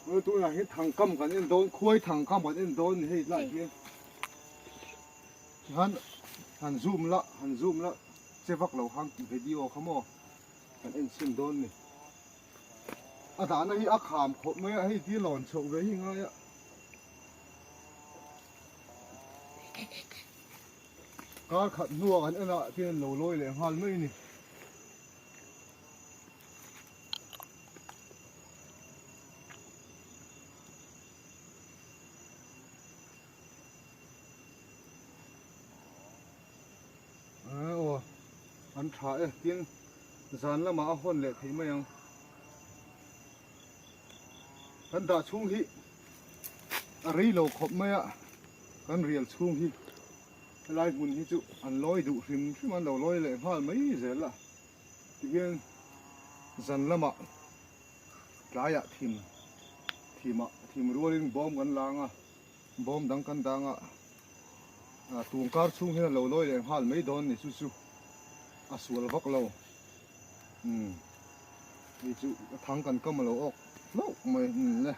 Tunah hian thangkam kan en dawn, khuai thangkam kan en dawn ni hei lai hian. Tihan han zoom la, han zoom la che vak lo khan video kha maw kan en chhin dawn ni. A dahna hi a kham khawp mai a, hei ti lawn chhoh ve hi ngai a. Kar khat hnuah kan en a tin lo lawi leh nghal mai ni. Aw an tha e tin zan lamah a hawn leh theih mai ang. Kan dah chhung hi a rei lo khawp mai a, kan rial chhung hi helai hmun hi chu an lawi duh hrim hrim a, an lo lawi leh nghal mai zel a. Tihian zan lamah tlaiah thim thimah thim rualin bawm kan lang a, bawm dang kan dang a, tun kar chhung hian a lo lawi leh nghal mai dawn ni chu chu a sual vak lo. Umm hei chu a thang kan kam a lo awk hlauh mai le.